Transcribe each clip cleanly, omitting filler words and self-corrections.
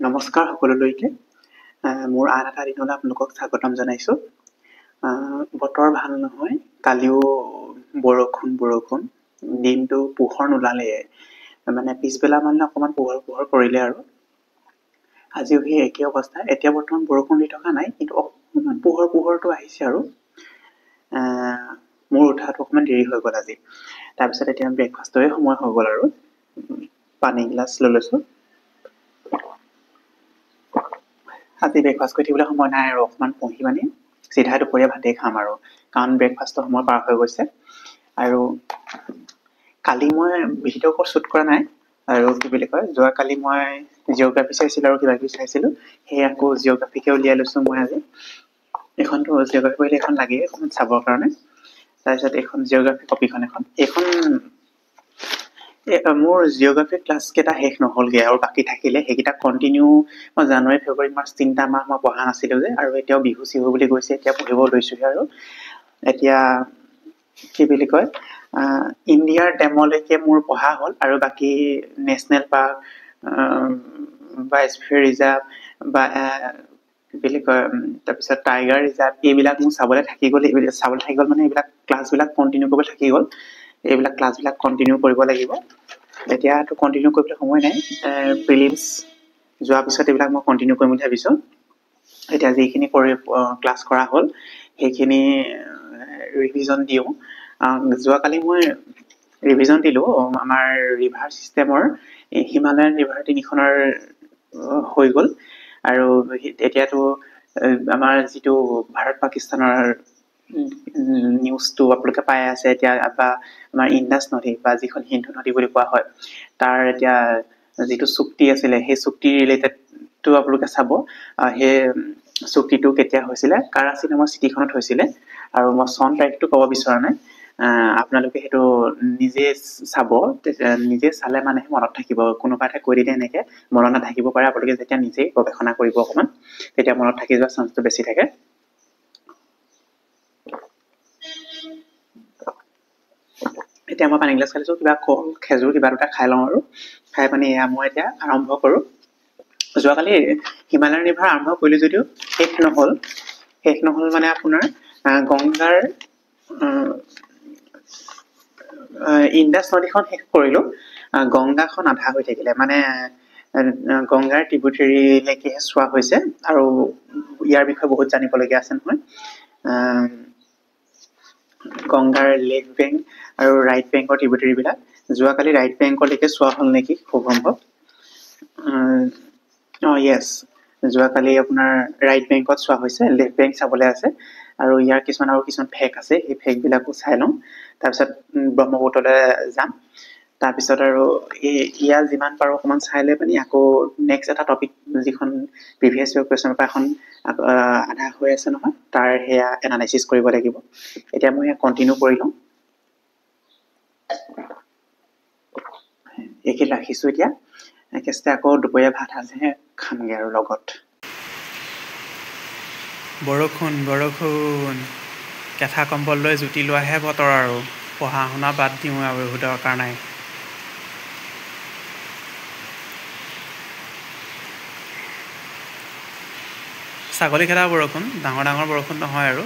নমস্কাৰ সকলোলৈকে, মোৰ আন এটা দিনলৈ আপোনালোকক স্বাগতম জনাইছোঁ। বতৰ ভাল নহয়, কালিও বৰষুণ বৰষুণ, দিনটো পোহৰ নোলালেই, মানে পিছবেলা মানে অকণমান পোহৰ পোহৰ কৰিলে আৰু আজিও সেই একেই অৱস্থা। এতিয়া বৰ্তমান বৰষুণ দি থকা নাই, কিন্তু অকণমান পোহৰ পোহৰটো আহিছে আৰু। মোৰ উঠাটো অকণমান দেৰি হৈ গ'ল আজি। তাৰপিছত এতিয়া ব্ৰেকফাষ্টৰে সময় হৈ গ'ল আৰু পানী গিলাচ লৈ লৈছোঁ। আজি ব্ৰেকফাষ্ট কৰি থাকিবলৈ সময় নাই আৰু অকণমান পঢ়ি পানি চিধাই দুপৰীয়া ভাতেই খাম আৰু, কাৰণ ব্ৰেকফাষ্টৰ সময় পাৰ হৈ গৈছে। আৰু কালি মই ভিডিঅ' কল শ্বুট কৰা নাই আৰু কি বুলি কয়, যোৱাকালি মই জিঅ'গ্ৰাফী চাইছিলোঁ আৰু কিবা কিবি চাইছিলোঁ, সেই আকৌ জিঅ'গ্ৰাফীকে উলিয়াই লৈছোঁ মই আজি। এইখনতো জিঅ'গ্ৰাফী পঢ়িলে এইখন লাগেই অকণমান চাবৰ কাৰণে। তাৰপিছত এইখন জিঅ'গ্ৰাফী কপিখন এখন, এইখন মোৰ জিঅ'গ্ৰাফী ক্লাছকেইটা শেষ নহ'লগৈ আৰু বাকী থাকিলে সেইকেইটা কণ্টিনিউ মই জানুৱাৰী ফেব্ৰুৱাৰী মাৰ্চ 3টা মাহ মই পঢ়া নাছিলোঁ যে, আৰু এতিয়াও বিহু চিহু বুলি গৈছে, এতিয়া পঢ়িব লৈছোঁহে আৰু। এতিয়া কি বুলি কয়, ইণ্ডিয়াৰ ডেমলৈকে মোৰ পঢ়া হ'ল আৰু বাকী নেশ্যনেল পাৰ্ক, বায়'স্ফিয়াৰ ৰিজাৰ্ভ বা কি বুলি কয়, তাৰপিছত টাইগাৰ ৰিজাৰ্ভ, এইবিলাক মোৰ চাবলৈ থাকি গ'ল। এইবিলাক চাবলৈ থাকি গ'ল মানে এইবিলাক ক্লাছবিলাক কণ্টিনিউ কৰিবলৈ থাকি গ'ল, এইবিলাক ক্লাছবিলাক কণ্টিনিউ কৰিব লাগিব। এতিয়াতো কণ্টিনিউ কৰিবলৈ সময় নাই, প্ৰিলিমছ যোৱাৰ পিছত এইবিলাক মই কণ্টিনিউ কৰিম বুলি ভাবিছোঁ। এতিয়া যিখিনি কৰি ক্লাছ কৰা হ'ল সেইখিনি ৰিভিজন দিওঁ। যোৱাকালি মই ৰিভিজন দিলোঁ আমাৰ ৰিভাৰ ছিষ্টেমৰ, হিমালয়ান ৰিভাৰ 3খনৰ হৈ গ'ল। আৰু এতিয়াতো আমাৰ যিটো ভাৰত পাকিস্তানৰ নিউজটো আপোনালোকে পাই আছে এতিয়া, বা আমাৰ ইণ্ডাছ নদী বা যিখন সিন্ধু নদী বুলি কোৱা হয়, তাৰ এতিয়া যিটো চুক্তি আছিলে সেই চুক্তিৰ ৰিলেটেডটো আপোনালোকে চাব। সেই চুক্তিটো কেতিয়া হৈছিলে, কাৰাচী নামৰ চিটিখনত হৈছিলে। আৰু মই চন তাৰিখটো ক'ব বিচৰা নাই, আপোনালোকে সেইটো নিজে চাব, নিজে চালে মানেহে মনত থাকিব। কোনোবা এটা কৈ দিলে এনেকৈ মনত নাথাকিব পাৰে, আপোনালোকে যেতিয়া নিজেই গৱেষণা কৰিব অকণমান তেতিয়া মনত থাকি যোৱাৰ চান্সটো বেছি থাকে। এতিয়া মই পানী গিলাচ খাইছোঁ, কিবা কল খেজুৰ কিবা দুটা খাই লওঁ আৰু খাই পানি এয়া মই এতিয়া আৰম্ভ কৰোঁ। যোৱাকালি হিমালয়ান ৰিভাৰ আৰম্ভ কৰিলোঁ যদিও শেষ নহ'ল। শেষ নহ'ল মানে আপোনাৰ গংগাৰ ইণ্ডাছ নদীখন শেষ কৰিলোঁ, গংগাখন আধা হৈ থাকিলে, মানে গংগাৰ ট্ৰিবিউটেৰীলৈকেহে চোৱা হৈছে। আৰু ইয়াৰ বিষয়ে বহুত জানিবলগীয়া আছে নহয়। গংগাৰ লেফ্ট বেংক আৰু ৰাইট বেংকৰ ট্ৰিবিউটেৰীবিলাক যোৱাকালি ৰাইট বেংকলৈকে চোৱা হ'ল নেকি, খুব সম্ভৱ। অঁ য়েছ, যোৱাকালি আপোনাৰ ৰাইট বেংকত চোৱা হৈছে, লেফ্ট বেংক চাবলৈ আছে। আৰু ইয়াৰ কিছুমান আৰু কিছুমান ফেক আছে, সেই ফেকবিলাকো চাই লওঁ। তাৰপিছত ব্ৰহ্মপুত্ৰলৈ যাম। তাৰপিছত আৰু এই ইয়াৰ যিমান পাৰোঁ অকণমান চাই লৈ পানি আকৌ নেক্সট এটা টপিক, যিখন প্ৰিভিয়াছ ইয়েৰ কুৱেশ্যন পেপাৰ এখন আধা হৈ আছে নহয়, তাৰ সেয়া এনালাইচিছ কৰিব লাগিব। এতিয়া মই সেয়া কণ্টিনিউ কৰি লওঁ। এইখিনি ৰাখিছোঁ এতিয়া, একেচতে আকৌ দুপৰীয়া ভাত সাজহে খামগৈ আৰু লগত। বৰষুণ বৰষুণ, কেঁথা কম্বল লৈ জুতি লোৱাহে বতৰ আৰু, পঢ়া শুনা বাদ দিওঁ আৰু, এইবোৰ দৰকাৰ নাই। ছাগলী খেদা বৰষুণ, ডাঙৰ ডাঙৰ বৰষুণ নহয় আৰু।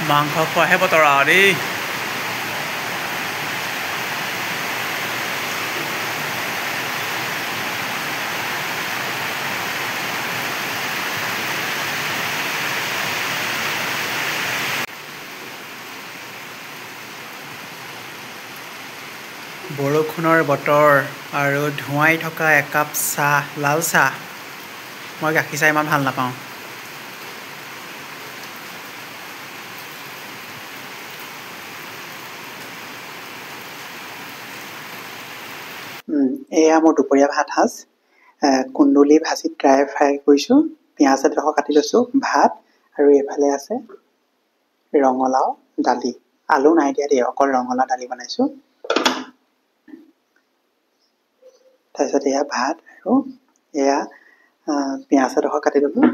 মাংস খোৱাহে বতৰ আৰু দেই। বৰষুণৰ বতৰ আৰু ধোঁৱাই থকা একাপ চাহ, লাল চাহ। মই গাখীৰ চাহ ইমান ভাল নাপাওঁ। এয়া মোৰ দুপৰীয়া ভাত সাজ। কুন্দুলি ভাজি ড্ৰাই ফ্ৰাই কৰিছোঁ, পিঁয়াজ এডোখৰ কাটি লৈছোঁ, ভাত আৰু এইফালে আছে ৰঙালাও দালি। আলু নাই দিয়া দেই, অকল ৰঙালাও দালি বনাইছোঁ। তাৰপিছত এয়া ভাত আৰু এয়া পিঁয়াজ এডোখৰ কাটি ল'লোঁ।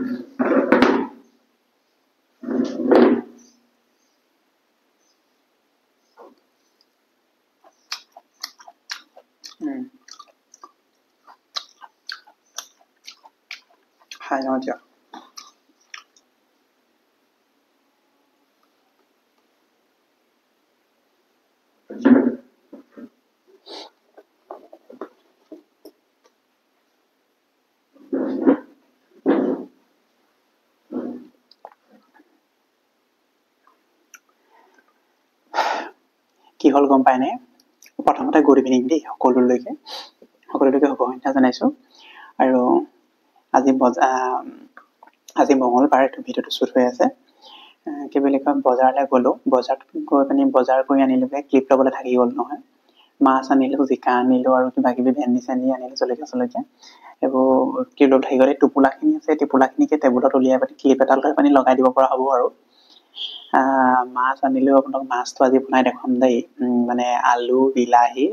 খাই লওঁ দিয়ক। কি হ'ল গম পায়নে? প্ৰথমতে গুড ইভিনিং দেই সকলোলৈকে, সকলোলৈকে শুভ সন্ধ্যা জনাইছোঁ। আৰু আজি আজি মঙলবাৰ, এইটো ভিডিঅ'টো শ্বুট হৈ আছে। কি বুলি কয়, বজাৰলৈ গ'লোঁ, বজাৰত গৈ পিনি বজাৰ কৰি আনিলোগৈ, ক্লিপ ল'বলৈ থাকি গ'ল নহয়। মাছ আনিলোঁ, জিকা আনিলোঁ আৰু কিবা কিবি ভেন্দি চেন্দি আনিলোঁ, জলকীয়া চলকীয়া এইবোৰ ক্লিপ ল'বলৈ থাকি গ'ল। এই টোপোলাখিনি আছে, এই টোপোলাখিনিকে টেবুলত উলিয়াই পানি ক্লিপ এটা লৈ পানি লগাই দিব পৰা হ'ব। আৰু মাছ আনিলেও আপোনাক মাছটো আজি বনাই দেখুৱাম দেই। মানে আলু, বিলাহী,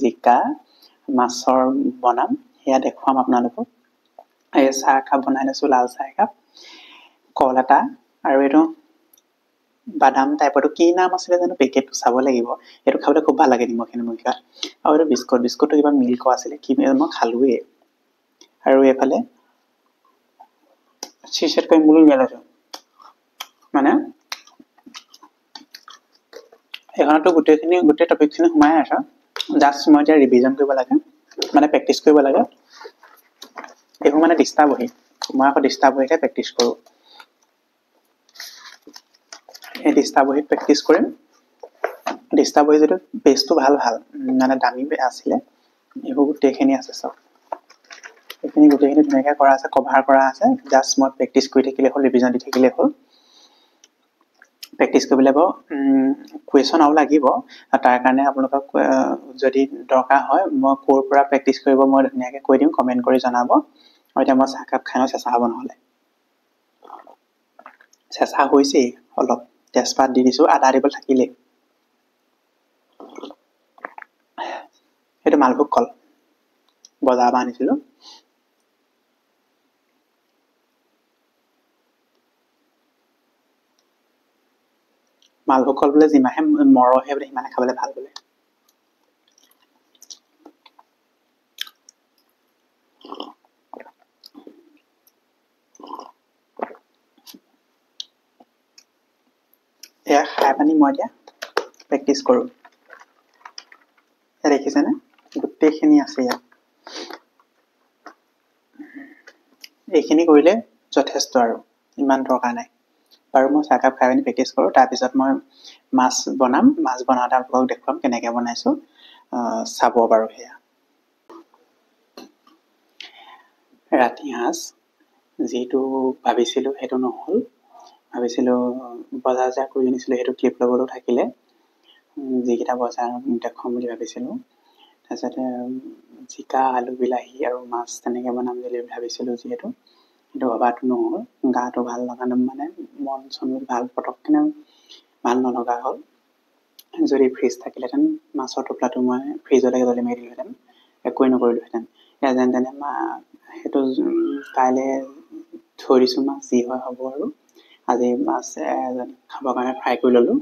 জিকা মাছৰ বনাম, সেয়া দেখুৱাম আপোনালোকক। এই চাহ একাপ বনাই লৈছোঁ, লাল চাহ একাপ, কল এটা আৰু এইটো বাদাম টাইপৰটো কি নাম আছিলে জানো, পেকেটটো চাব লাগিব। এইটো খাবলৈ খুব ভাল লাগে নিমখীয়া নিমখীয়া। আৰু এইটো বিস্কুট, বিস্কুটটো কিবা মিল্ক আছিলে কি, মই খালোৱেই। আৰু এইফালে চিচেট কৰিম বুলি উলিয়াই লৈছোঁ। মানে এইখনতো গোটেইখিনি, গোটেই টপিকখিনি সোমাই আছে। জাষ্ট মই এতিয়া ৰিভিজন কৰিব লাগে, মানে প্ৰেক্টিচ কৰিব লাগে। এইবোৰ মানে দিস্তা বহী, মই আকৌ দিস্তা বহীতে প্ৰেক্টিচ কৰোঁ। এই দিস্তা বহীত প্ৰেক্টিচ কৰিম। দিস্তা বহী যিটো পেজটো ভাল ভাল, মানে দামী আছিলে। এইবোৰ গোটেইখিনি আছে চব, এইখিনি গোটেইখিনি ধুনীয়াকৈ কৰা আছে, কভাৰ কৰা আছে। জাষ্ট মই প্ৰেক্টিচ কৰি থাকিলে হ'ল, ৰিভিজন দি থাকিলে হ'ল। প্ৰেক্টিচ কৰিবলৈ বাৰু কুৱেশ্যন আৰু লাগিব, তাৰ কাৰণে আপোনালোকক যদি দৰকাৰ হয় মই ক'ৰ পৰা প্ৰেক্টিচ কৰিব মই ধুনীয়াকৈ কৈ দিম, কমেণ্ট কৰি জনাব। আৰু এতিয়া মই চাহকাপ খাই লওঁ, চেঁচা হ'ব নহ'লে। চেঁচা হৈছেই অলপ, তেজপাত দি দিছোঁ, আদা দিবলৈ থাকিলেই। সেইটো মালভোগ কল, বজাৰৰ পৰা আনিছিলোঁ। মালভোগ কল বোলে যিমানে মৰহে বোলে সিমানে খাবলৈ ভাল বোলে। এয়া খাই পানি মই এতিয়া প্ৰেক্টিচ কৰোঁ। এয়া দেখিছেনে গোটেইখিনি আছে ইয়াত। এইখিনি কৰিলে যথেষ্ট আৰু ইমান দৰকাৰ নাই। বাৰু মই চাহকাপ খাই পিনি প্ৰেক্টিচ কৰোঁ, তাৰপিছত মই মাছ বনাম। মাছ বনাওঁতে আপোনালোকক দেখুৱাম কেনেকৈ বনাইছোঁ, চাব বাৰু। সেয়া ৰাতি সাঁজ যিটো ভাবিছিলোঁ সেইটো নহ'ল। ভাবিছিলোঁ বজাৰ চজাৰ কৰি আনিছিলোঁ, সেইটো ক্লিপ ল'বলৈও থাকিলে, যিকেইটা বজাৰ দেখুৱাম বুলি ভাবিছিলোঁ। তাৰপিছতে জিকা, আলু, বিলাহী আৰু মাছ তেনেকৈ বনাম বুলি ভাবিছিলোঁ, যিহেতু সেইটো ভবাটো নহ'ল। গাটো ভাল লগা নাই, মানে মন চন ভাল পটককেনে ভাল নলগা হ'ল। যদি ফ্ৰিজ থাকিলেহেঁতেন মাছৰ টোপোলাটো মই ফ্ৰিজলৈকে দলি মাৰি দিলোহেঁতেন, একোৱেই নকৰিলোহেঁতেন। এতিয়া যেন তেনে সেইটো কাইলৈ থৈ দিছোঁ মাছ, যি হয় হ'ব। আৰু আজি মাছ এজনী খাবৰ কাৰণে ফ্ৰাই কৰি ল'লোঁ।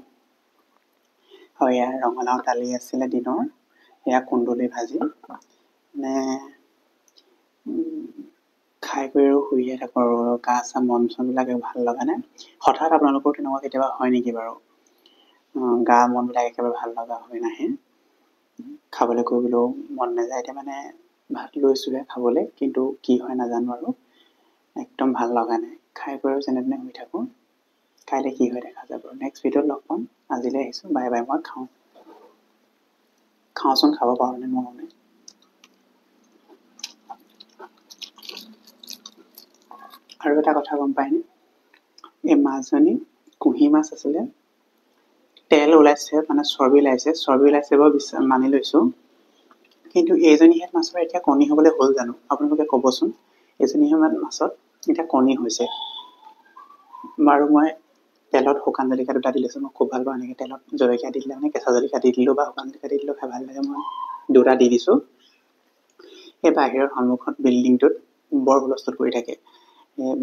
আৰু এয়া ৰঙালাও দালি আছিলে দিনৰ, এয়া কুন্দুলি ভাজি। মানে খাই কৰি আৰু শুইয়ে থাকোঁ আৰু গা চা মন চনবিলাক ভাল লগা নাই। হঠাৎ আপোনালোকৰ তেনেকুৱা কেতিয়াবা হয় নেকি বাৰু? গা মনবিলাক একেবাৰে ভাল লগা হৈ নাহে, খাবলৈ কৰিবলৈও মন নাযায়। এতিয়া মানে ভাত লৈছোঁহে খাবলৈ, কিন্তু কি হয় নাজানো আৰু, একদম ভাল লগা নাই। খাই কৰি যেনে তেনে শুই থাকোঁ, কাইলৈ কি হয় দেখা যাব। নেক্সট ভিডিঅ'ত লগ পাম, আজিলৈ আহিছোঁ, বাই বাই। মই খাওঁ। খাওঁচোন, খাব পাৰোঁ নে নোৱাৰোঁ নে। আৰু এটা কথা গম পায়নে, এই মাছজনী কুঁহি মাছ আছিলে, তেল ওলাইছে মানে চৰ্বি ওলাইছে, চৰ্বি ওলাইছে বাৰু মানি লৈছোঁ, কিন্তু এইজনীহেঁত মাছৰ এতিয়া কণী হ'বলৈ হ'ল জানো? আপোনালোকে ক'বচোন, এইজনীহেঁত মাছত এতিয়া কণী হৈছে। বাৰু মই তেলত শুকান জলকীয়া দুটা দি লৈছোঁ, মই খুব ভাল পাওঁ এনেকৈ তেলত জলকীয়া দি দিলে, মানে কেঁচা জলকীয়া দি দিলেও বা শুকান জলকীয়া দি দিলেও খাই ভাল লাগে। মই দুটা দি দিছোঁ। এই বাহিৰৰ সন্মুখত বিল্ডিংটোত বৰ হুলস্থুল কৰি থাকে,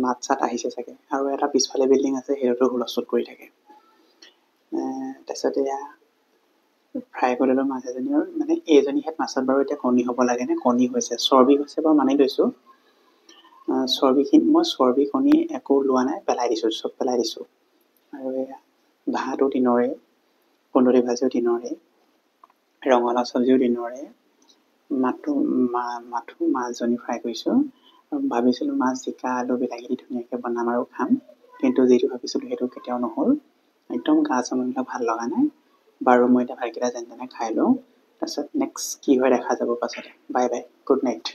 মাত চাত আহিছে চাগে। আৰু এটা পিছফালে বিল্ডিং আছে, সেইটোতো হুলস্থুল কৰি থাকে। তাৰপিছত এয়া ফ্ৰাই কৰি ল'লোঁ মাছ এজনী। আৰু মানে এইজনীহেঁত মাছত বাৰু এতিয়া কণী হ'ব লাগেনে? কণী হৈছে, চৰ্বি হৈছে বাৰু মানি লৈছোঁ। চৰ্বিখিনি মই চৰ্বি কণী একো লোৱা নাই, পেলাই দিছোঁ, চব পেলাই দিছোঁ। আৰু এয়া ভাতো দিনৰে, কুন্দুলি ভাজিও দিনৰে, ৰঙালাও চব্জিও দিনৰে, মাথো মাছজনী ফ্ৰাই কৰিছোঁ। ভাবিছিলোঁ মাছ জিকা আলু বিলাহী দি ধুনীয়াকৈ বনাম আৰু খাম, কিন্তু যিটো ভাবিছিলোঁ সেইটো কেতিয়াও নহ'ল। একদম গা চামবিলাক ভাল লগা নাই। বাৰু মই এতিয়া ভাতকেইটা যেনে তেনে খাই লওঁ, তাৰপিছত নেক্সট কি হয় দেখা যাব পাছতে। Bye bye, good night.